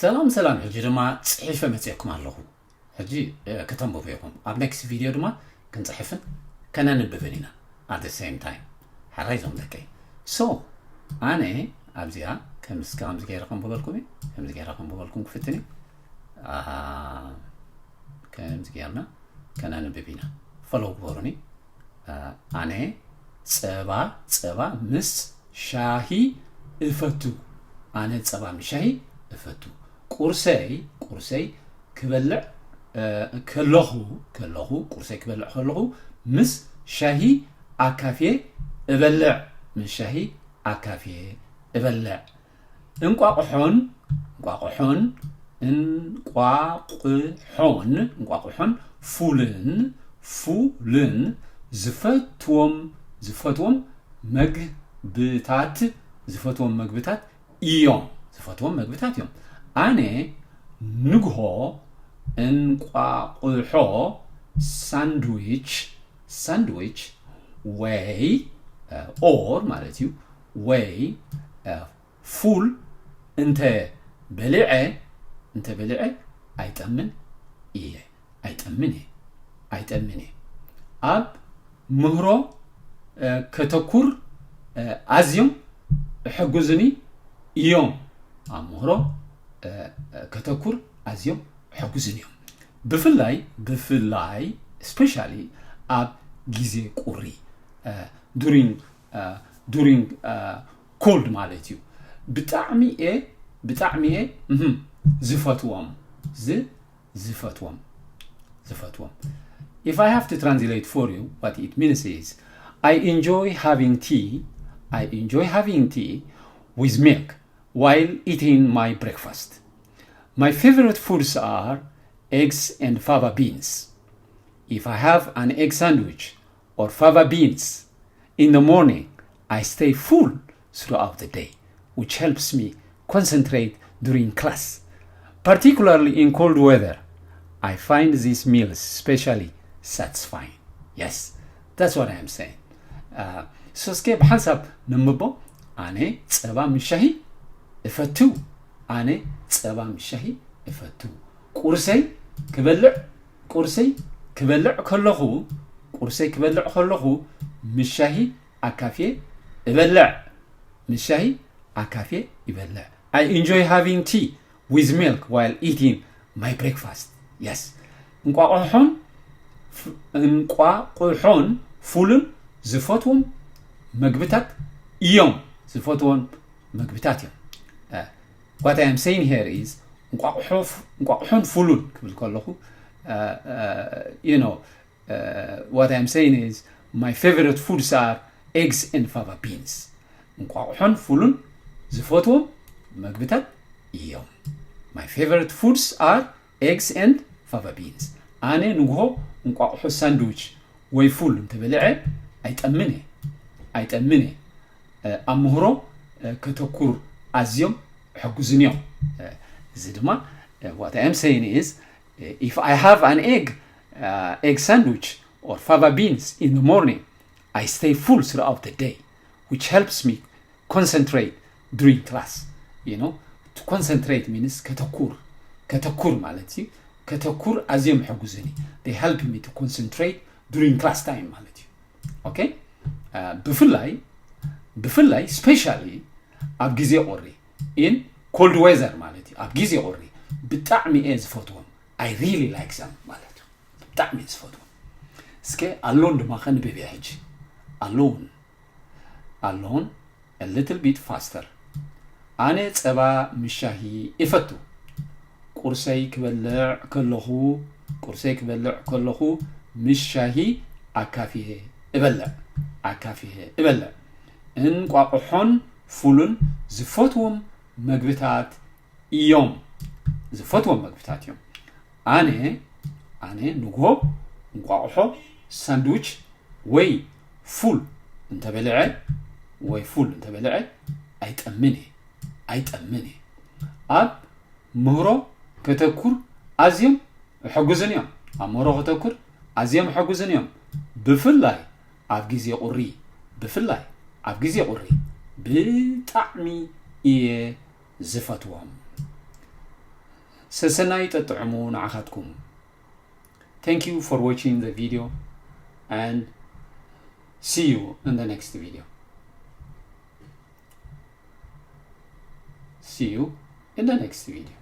ሰላም ሰላም፣ ሕጂ ድማ ጽሒፈ መጽኤኩም ኣለኹ። ሕጂ ከተንብቡ ኢኹም። ኣብ next video ድማ ክንጽሕፍን ከነንብብን ኢና at the same time። ሓራይ ዞም ደቀይ። So ኣነ ኣብዚኣ ከምዚ ከምዚ ገይረ ከንብበልኩም እዩ። ከምዚ ገይረ ከንብበልኩም ክፍትን እዩ። ከምዚ ገይርና ከነንብብ ኢና። ፈለው ግበሩኒ። ኣነ ጸባ ጸባ ምስ ሻሂ እፈቱ። ኣነ ጸባ ምስ ሻሂ እፈቱ። ቁርሰይ ቁርሰይ ክበልዕ ከለኹ ከለኹ ቁርሰይ ክበልዕ ከለኹ ምስ ሻሂ ኣካፍየ እበልዕ። ምስ ሻሂ ኣካፍየ እበልዕ። እንቋቑሖን እንቋቑሖን እንቋቑሖን እንቋቑሖን ፉልን ፉልን ዝፈትዎም ዝፈትዎም መግብታት ዝፈትዎም መግብታት እዮም። ዝፈትዎም መግብታት እዮም። ኣነ ንግሆ እንቋቑሖ ሳንድዊች ሳንድዊች ወይ or ማለት እዩ ወይ ፉል እንተ በሊዐ እንተ በሊዐ ኣይጠምን እየ። ኣይጠምን እየ። ኣይጠምን እየ። ኣብ ምህሮ ከተኩር ኣዝዮም እሕግዙኒ እዮም። ኣብ ምህሮ ከተኩር ኣዝዮም እሕግዙኒ እዮም። ብፍላይ ብፍላይ especially ኣብ ግዜ ቁሪ during during cold ማለት እዩ። ብጣዕሚ እየ ብጣዕሚ እየ ዝፈትዎም ዝ ዝፈትዎም ዝፈትዎም If I have to translate for you, what it means is, I enjoy having tea, I enjoy having tea with milk while eating my breakfast. My favorite foods are eggs and fava beans. If I have an egg sandwich or fava beans in the morning, I stay full throughout the day, which helps me concentrate during class. Particularly in cold weather, I find these meals especially satisfying. Yes, that's what I am saying. So እስከ ብሓንሳብ ነንብቦ። ኣነ ጸባ ምስ ሻሂ እፈቱ። ኣነ ጸባ ምስ ሻሂ እፈቱ። ቁርሰይ ክበልዕ ቁርሰይ ክበልዕ ከለኹ ቁርሰይ ክበልዕ ከለኹ ምስ ሻሂ ኣካፍየ እበልዕ። ምስ ሻሂ ኣካፍየ ይበልዕ። I enjoy having tea with milk while eating my breakfast. Yes. እንቋቑሖን እንቋቑሖን ፉልን ዝፈትዎም መግብታት እዮም። ዝፈትዎም መግብታት እዮም። What I am saying here is እንቋቑሖን ፉሉን ክብል ከለኹ you know what I am saying is my favorite foods are eggs and fava beans. እንቋቑሖን ፉሉን ዝፈትዎም መግብታት እዮም። My favorite foods are eggs and fava beans. ኣነ ንግሆ እንቋቑሖ ሳንድዊች ወይ ፉል እንተበልዐ ኣይጠምን እየ። ኣይጠምን እየ። ኣብ ምህሮ ከተኩር ኣዝዮም ሕጉዝን እዮም። እዚ ድማ what I am saying is if I have an egg egg sandwich or fava beans in the morning, I stay full throughout the day, which helps me concentrate during class. You know, to concentrate means ከተኩር ከተኩር ማለት እዩ። ከተኩር ኣዝዮም ሕጉዝን እዩ። They help me to concentrate during class time ማለት እዩ። Okay. ብፍላይ ብፍላይ specially ኣብ ግዜ ቁሪ in cold weather ማለት እዩ። ኣብ ግዜ ቁሪ ብጣዕሚ እየ ዝፈትዎም። I really like them ማለት እዩ። ብጣዕሚ እየ ዝፈትዎም። እስከ ኣሎን ድማ ከንብብ እየ ሕጂ። ኣሎን ኣሎን a little bit faster. ኣነ ጸባ ምስ ሻሂ እፈቱ። ቁርሰይ ክበልዕ ከለኹ ቁርሰይ ክበልዕ ከለኹ ምስ ሻሂ ኣካፍየ እበልዕ ኣካፍየ እበልዕ። እንቋቑሖን ፉሉን ዝፈትዎም መግብታት እዮም። ዝፈትዎም መግብታት እዮም። ኣነ ኣነ ንግሆ እንቋቑሖ ሳንድዊች ወይ ፉል እንተበልዐ ወይ ፉል እንተበልዐ ኣይጠምን እየ ኣይጠምን እየ። ኣብ ምህሮ ከተኩር ኣዝዮም እሕጉዝን እዮም። ኣብ ምህሮ ከተኩር ኣዝዮም እሕጉዝን እዮም። ብፍላይ ኣብ ግዜ ቁሪ ብፍላይ ኣብ ግዜ ቁሪ ብጣዕሚ እየ ዝፈትዎም። ሰሰናዩ ጠጥዕሙ ንዓኻትኩም። Thank you for watching the video and see you in the next video. See you in the next video.